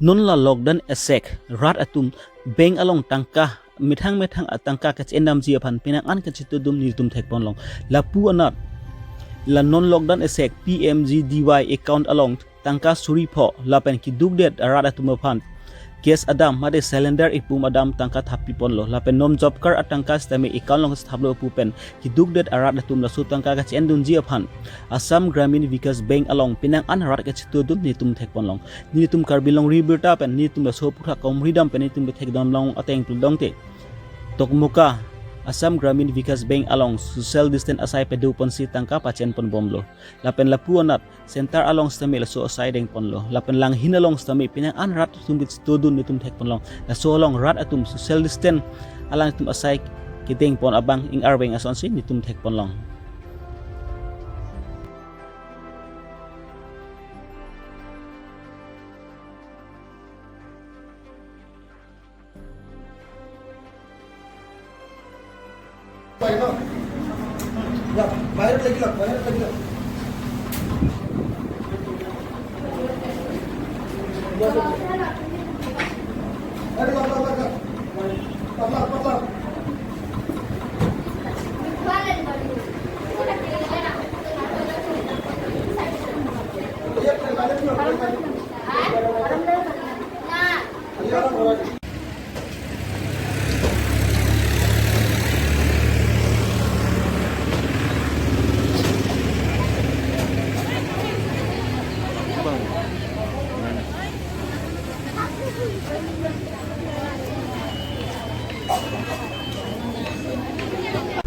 Non la lockdown esek rat atum bank along tangka mithang methang atangka ka chendam ji aphan pinang an ka chitu dum ni tum thek pon long lapu anat la non lockdown esek PMGDY account along tangka suri pho lapen ki duk det rat atum aphan gas adam made cylinder ipum adam tangka thapi pon lo lapen nom job kar atangka stame account long thablo pupen ki duk det arat atum la su tangka ka chendun ji aphan Assam Gramin Vikas Bank along pinang an rat ka chitu dum ni tum thek pon long ni tum karbilong ribirta pen ni tum la so putha komridam pen ni tum thek dam long ateng tul dong te tokmuka Assam Gramin Vikas Bank along social distance asai pedu pon si tangka pachen pon bomlo lapen lapu anat center along stami la so asai deng pon lo lapen lang hin along stami pinang an rat tum bit studun ni tum thek pon long la so along rat atum social distance alang tum asai kiteng pon abang ing arbeng ason si ni tum thek pon long. বাহিৰত লাগি লওক, বাহিৰত লাগি লওক। লওক, লওক, লওক, লওক। পাতলা, পাতলা। বাহিৰত লওক, বাহিৰত।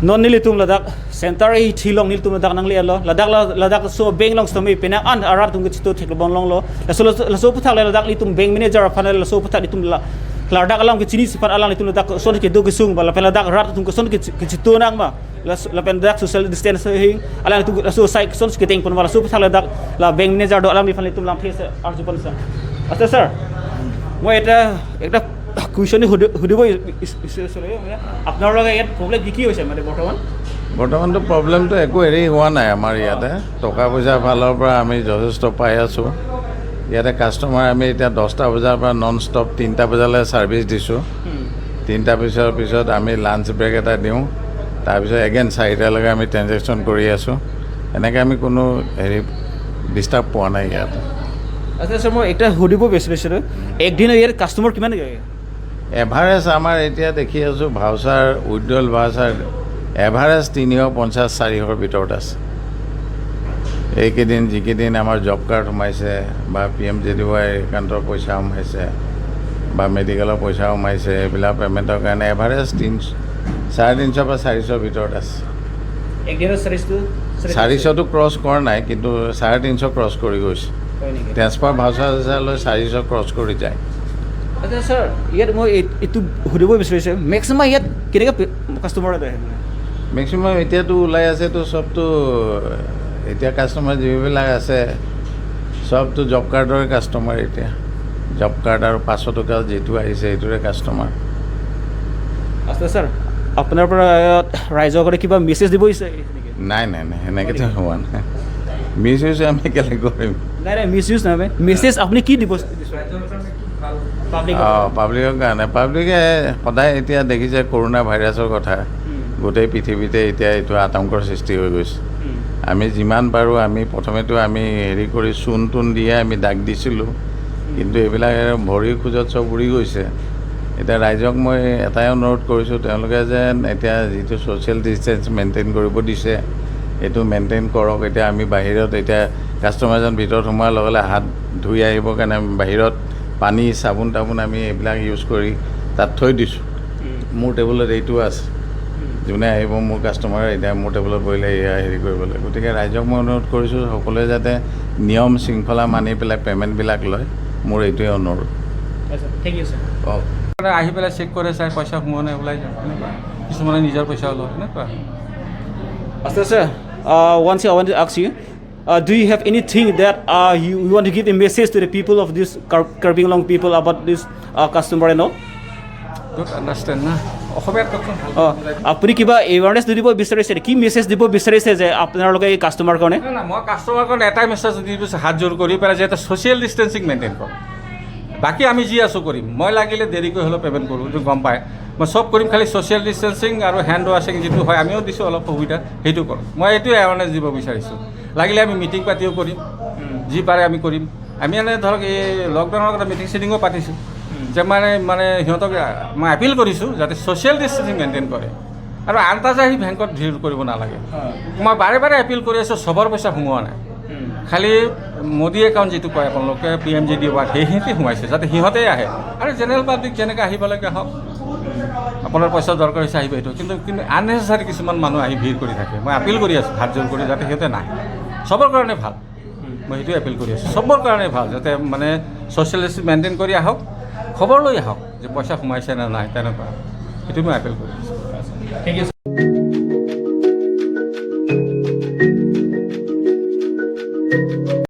Non nili tum ladak center hi thilong nil tum ladak nang li alo ladak la ladak so bank long stomi pinang an arat tum chitu thek bon long lo la so la so puthak la ladak li tum bank manager phanal la so puthak li tum la ladak alang ke chini sifat alang li tum ladak son ke do ke sung ba la pen ladak rat tum ke son ke chitu nang ma la la pen ladak social distance hing alang tum la so sai son ke teng pon la so puthak ladak la bank manager do alang li phan li tum lang phe arju pon sa. আচ্ছা sir, মই এটা question সুধিব বিচাৰিছিলোঁ, মানে আপোনালোকৰ ইয়াত problem কি কি হৈছে মানে বৰ্তমান? বৰ্তমানতো প্ৰব্লেমটো একো হেৰি হোৱা নাই। আমাৰ ইয়াতে টকা পইচাৰ ফালৰ পৰা আমি যথেষ্ট পাই আছোঁ। ইয়াতে কাষ্টমাৰ আমি এতিয়া 10টা বজাৰ পৰা নন ষ্টপ 3টা বজালৈ ছাৰ্ভিচ দিছোঁ। 3টা পিছত আমি লাঞ্চ ব্ৰেক এটা দিওঁ, তাৰপিছত এগেইন 4টালৈকে আমি ট্ৰেনজেকশ্যন কৰি আছোঁ। এনেকৈ আমি কোনো হেৰি ডিষ্টাৰ্ব পোৱা নাই ইয়াতে। আচ্ছা ছাৰ, মই এটা সুধিব বিচাৰিছিলোঁ, একদিন ইয়াত কাষ্টমাৰ কিমান? এভাৰেজ আমাৰ এতিয়া দেখি আছোঁ ভাউচাৰ, উইড্ৰল ভাউচাৰ এভাৰেজ 350, 400ৰ ভিতৰত আছে। এইকেইদিন যিকেইদিন আমাৰ জব কাৰ্ড সোমাইছে বা পিএমজেডিৱাই একাউণ্টৰ পইচা সোমাইছে বা মেডিকেলৰ পইচা সোমাইছে, এইবিলাক পে'মেণ্টৰ কাৰণে এভাৰেজ 350 পৰা 400ৰ ভিতৰত আছে। একদিনত চাৰিশটো? 400টো ক্ৰছ কৰা নাই, কিন্তু 350 ক্ৰছ কৰি গৈছে। হয় নেকি? ট্ৰেন্সফাৰ ভাউচাৰ লৈ 400 ক্ৰছ কৰি যায়। আচ্ছা ছাৰ, ইয়াত মই এইটো সুধিব বিচাৰিছোঁ, মেক্সিমাম ইয়াত কেনেকৈ কাষ্টমাৰ আহে মানে? মেক্সিমাম এতিয়াতো ওলাই আছেতো চবতো এতিয়া কাষ্টমাৰ যিবিলাক আছে চবতো জব কাৰ্ডৰে কাষ্টমাৰ। এতিয়া জব কাৰ্ড আৰু 500 টকা যিটো আহিছে সেইটোৰে কাষ্টমাৰ। আচ্ছা ছাৰ, আপোনাৰ পৰা ৰাইজৰ কাৰণে কিবা মেছেজ দিব ইচ্ছা নেকি? নাই নাই নাই, সেনেকৈতো হোৱা নাই। মিছ ইউজ আমি কেলৈ কৰিম? নাই নাই, মিছ ইউজ নহয়, মেছেজ আপুনি কি দিব পাব্লিক? অঁ, পাব্লিকৰ কাৰণে, পাব্লিকে সদায় এতিয়া দেখিছে কৰোণা ভাইৰাছৰ কথা, গোটেই পৃথিৱীতে এতিয়া এইটো আতংকৰ সৃষ্টি হৈ গৈছে। আমি যিমান পাৰোঁ আমি প্ৰথমেতো আমি হেৰি কৰি চূণ তোণ দিয়ে আমি দাগ দিছিলোঁ, কিন্তু এইবিলাক ভৰিৰ খোজত চব উৰি গৈছে। এতিয়া ৰাইজক মই এটাই অনুৰোধ কৰিছোঁ, তেওঁলোকে যেন এতিয়া যিটো ছ'চিয়েল ডিষ্টেঞ্চ মেইনটেইন কৰিব দিছে এইটো মেইনটেইন কৰক। এতিয়া আমি বাহিৰত এতিয়া কাষ্টমাৰজন ভিতৰত সোমোৱাৰ লগে লগে হাত ধুই আহিবৰ কাৰণে আমি বাহিৰত পানী চাবোন তাবোন আমি এইবিলাক ইউজ কৰি তাত থৈ দিছোঁ। মোৰ টেবুলত এইটোও আছে, যোনে আহিব মোৰ কাষ্টমাৰ এতিয়া মোৰ টেবুলত বহিলে এয়া হেৰি কৰিবলৈ। গতিকে ৰাইজক মই অনুৰোধ কৰিছোঁ সকলোৱে যাতে নিয়ম শৃংখলা মানি পেলাই পে'মেণ্টবিলাক লয়, মোৰ এইটোৱে অনুৰোধ। আচ্ছা, thank U sir. অঁ। আহি পেলাই চেক কৰে, চাই পইচা সোমোৱা নাই, ওলাই যায় এনেকুৱা। কিছুমানে নিজৰ পইচা লয় এনেকুৱা। আচ্ছা sir, once I want to ask you, do you have anything that you want to give a message to the people of this Karbi Anglong people about this customer and all? Don't understand না, অসমীয়াত কওকচোন ভাল। অঁ, আপুনি কিবা awareness দিব বিচাৰিছে, কি মেছেজ দিব বিচাৰিছে যে আপোনালোকে এই কাষ্টমাৰ কাৰণে? নাই নাই, মই কাষ্টমাৰ কাৰণে এটাই মেছেজ দি দিছোঁ হাত জোৰ কৰি পেলাই যে এটা ছ'চিয়েল ডিষ্টেঞ্চিং মেইনটেইন কৰক। বাকী আমি যি আছোঁ কৰিম। মই লাগিলে দেৰিকৈ হ'লেও পে'মেণ্ট কৰোঁ, এইটো গম পায়। মই চব কৰিম, খালি ছ'চিয়েল ডিষ্টেঞ্চিং আৰু হেণ্ড ৱাশ্বিং যিটো হয়, আমিও দিছোঁ অলপ সুবিধা, সেইটো কৰোঁ। মই এইটোৱে এৱাৰনেছ দিব বিচাৰিছোঁ। লাগিলে আমি মিটিং পাতিও কৰিম, যি পাৰে আমি কৰিম। আমি এনে ধৰক এই লকডাউনৰ আগতে মিটিং চিটিঙো পাতিছোঁ যে মানে মানে সিহঁতক মই এপিল কৰিছোঁ যাতে ছ'চিয়েল ডিষ্টেঞ্চিং মেইনটেইন কৰে আৰু আন্তাজে আহি বেংকত ভিৰ কৰিব নালাগে। মই বাৰে বাৰে এপিল কৰি আছোঁ, চবৰ পইচা সোমোৱা নাই। খালি মোদী একাউণ্ট যিটো কয় আপোনালোকে, পিএমজেডিৱাই, সেইখিনিতে সোমাইছে, যাতে সিহঁতেই আহে। আৰু জেনেৰেল পাব্লিক যেনেকৈ আহিব লাগে আহক, আপোনাৰ পইচা দৰকাৰ হৈছে আহিব, সেইটো। কিন্তু কিন্তু আননেচেচাৰী কিছুমান মানুহ আহি ভিৰ কৰি থাকে। মই আপিল কৰি আছোঁ হাত জোৰ কৰি, যাতে সিহঁতে নাহে। চবৰ কাৰণে ভাল, মই সেইটোৱে এপিল কৰি আছোঁ, চবৰ কাৰণে ভাল যাতে মানে ছ'চিয়েল ডিষ্টেঞ্চ মেইনটেইন কৰি আহক, খবৰ লৈ আহক যে পইচা সোমাইছে নে নাই, তেনেকুৱা। সেইটো মই এপিল কৰি আছোঁ। ঠিক আছে।